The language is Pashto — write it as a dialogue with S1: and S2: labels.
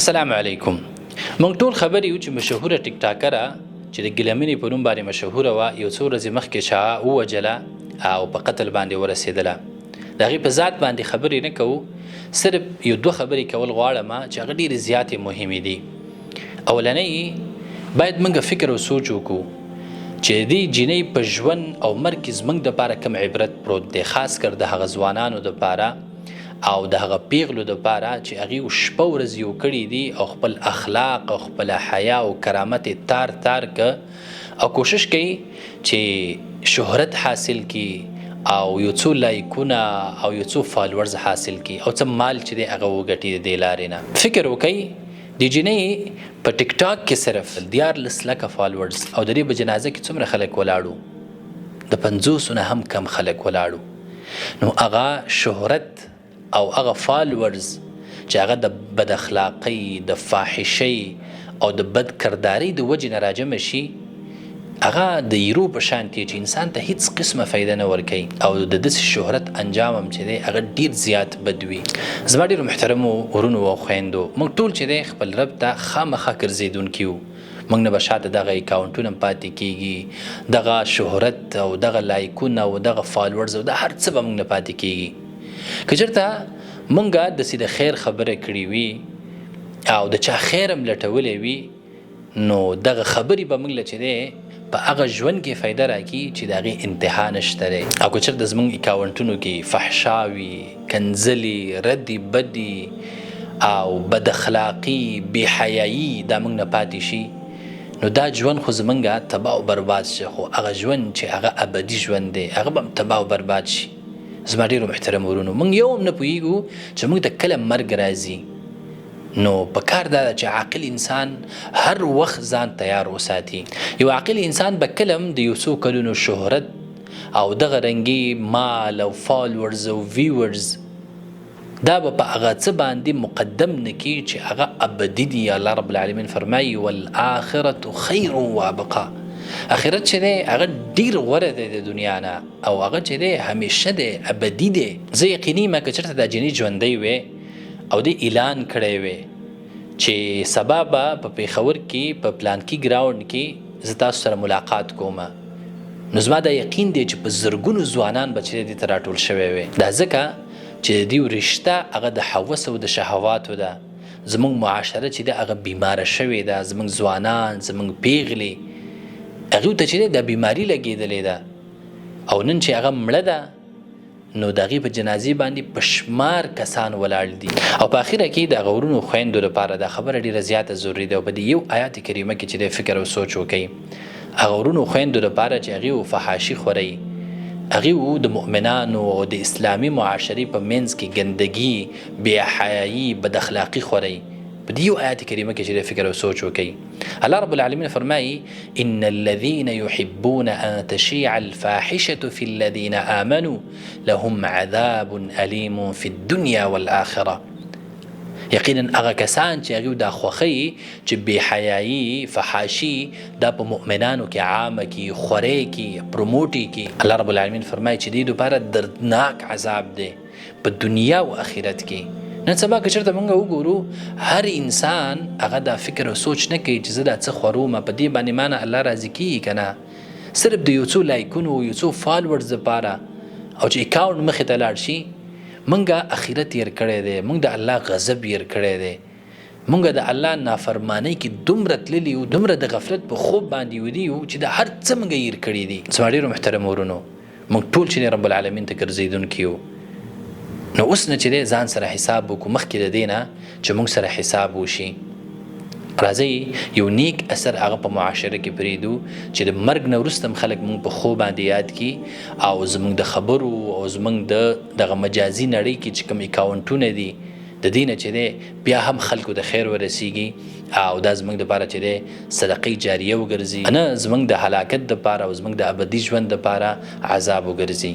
S1: السلام علیکم. مونږ ټول خبر یو چې مشهوره ټیک ټاکره چې د ګلمنې په نوم باندې مشهوره وه، یو څو ورځې مخکې چا ووژله او په قتل باندې ورسېدله. د هغې په ذات باندې خبرې نه کوو، صرف یو دوه خبرې کول غواړم چې هغه ډېرې زیاتې مهمې دي. اولنۍ، باید موږ فکر او سوچ وکړو چې د دې جینۍ په ژوند او مرګ کې زموږ دپاره کوم عبرت پروت دی، خاص کر د هغه ځوانانو دپاره او د هغه پیغلو دپاره چې هغوی شپه ورځ یو کړي دي او خپل اخلاق او خپله حیا او کرامت یې تار تار که او کوشش کوي چې شهرت حاصل کړي او یو څو لایکونه او یو څو فالورز حاصل کړي او څه مال چې دی هغه وګټي د دې لارې نه. فکر وکړئ، دې جینۍ په ټیک ټاک کې صرف 13 لکه فالورز او د دې په جنازه کې څومره خلک ولاړو؟ د 50 نه هم کم خلک ولاړو. نو هغه شهرت او هغه فالورز چې هغه د بد اخلاقۍ، د فاحشۍ او د بد کردارۍ د وجې نه راجمع شي، هغه د ایرو په شان دی چې انسان ته هیڅ قسمه فایده نه ورکوي او د داسې شهرت انجام هم چې دی هغه ډیر زیات بد وي. زما ډیرو محترمو ورونو او خویندو، موږ ټول چې دی خپل رب ته خامخا ګرځېدونکي یو. موږ نه به شاته دغه اکاونټونه هم پاتې کیږي، دغه شهرت او دغه لایکونه او دغه فالورز او دا هر څه به موږ نه پاتې کیږي. که چېرته موږ داسې د خیر خبره کړې وي او د چا خیر هم لټولی وي، نو دغه خبرې به موږ له چې دی په هغه ژوند کې فایده راکړي چې د هغې انتها نشته دی. او که چېرته زموږ اکاونټونو کې فحشا وي، کنځلې، ردې بدې او بد اخلاقي، بې حیایي دا موږ نه پاتې شي، نو دا ژوند خو زمونږ تباه او برباد شي، خو هغه ژوند چې هغه ابدي ژوند دی هغه به هم تباه او برباد شي. زما ډېرو محترمو ورونو، موږ یو هم نه پوهېږو چې موږ ته کله مرګ راځي. نو په کار دا ده چې عاقل انسان هر وخت ځان تیار وساتي. یو عاقل انسان به کله هم د یو څو کلونو شهرت او دغه رنګي مال او فالورز او ویورز دا به په هغه څه باندې مقدم نه کړي چې هغه ابدي دي. الله رب العالمین فرمایي والآخرة خیر وابقا. آخرت چې دی هغه ډیر غوره دی د دنیا نه، او هغه چې دی همیشه دی، ابدي دی. زه یقیني یم که چېرته دا جینۍ ژوندۍ وی او دې اعلان کړی وی چې سبا به په پېښور کې په پلانکي ګراونډ کې زه تاسو سره ملاقات کوم، نو زما دا یقین دی چې په زرګونو ځوانان به چې دې ته راټول شوی وی. دا ځکه چې د دیو رشته هغه د هوس او د شهواتو ده. زموږ معاشره چې ده هغه بیماره شوې ده. زموږ ځوانان، زموږ پیغلې، هغوی ته چې ده دا بیماري لګېدلې ده. او نن چې هغه مړه ده نو د هغې په جنازې باندې په شمار کسان ولاړ دي. او په اخره کې د هغه ورونو خویندو لپاره دا خبره ډېره زیاته ضروري ده او په دې یو آیات کریمه کې چې دی فکر او سوچ وکړي، هغه ورونو خویندو لپاره چې هغې و فحاشي خوروي، هغې و د مؤمنانو او د اسلامي معاشرې په منځ کې ګندګي، بې حیايي، بد اخلاقي خوروي، په دې یو آیات کریمه کې چې دی فکر او سوچ وکړي. الله رب العالمین فرمایي ان الذين يحبون ان تشيع الفاحشة في الذين آمنوا لهم عذاب أليم في الدنيا والآخرة. یقینا هغه کسان چې هغوی دا خوښوي چې بې حیايي، فحاشي دا په مؤمنانو کې عامه کړي، خورې کړي، پروموټ یې کړي، الله رب العالمین فرمایي چې دې لپاره دردناک عذاب دی په دنیا او آخرت کې. نن سبا که چېرته موږ وګورو، هر انسان هغه دا فکر او سوچ نه کوي چې زه دا څه خوروم، په دې باندې مانه الله راضي کېږي که نه. صرف د یو څو لایکونو، یو څو فالورز لپاره او چې اکاونټ مخې ته لاړ شي. موږ اخرت هېر کړی دی، موږ د الله غضب هېر کړی دی، موږ د الله نافرمانۍ کې دومره تللي یو، دومره د غفلت په خوب باندې ویده یو چې د هر څه موږ هېر کړي دي. زما ډېرو محترمو ورونو، موږ ټول چې دی رب العالمین ته ګرځېدونکي یو، نو اوس نه چې دی ځان سره حساب وکړو، مخکې د دې نه چې موږ سره حساب وشي. راځئ یو نیک اثر هغه په معاشره کې پرېږدو چې د مرګ نه وروسته هم خلک موږ په ښو باندې یاد کړي او زموږ د خبرو او زموږ د دغه مجازي نړۍ کې چې کوم اکاونټونه دي د دې نه چې دی بیا هم خلکو ته خیر ورسیږي او دا زموږ دپاره چې دی صدقه جاریه وګرځي، نه زموږ د هلاکت دپاره او زموږ د ابدي ژوند دپاره عذاب وګرځي.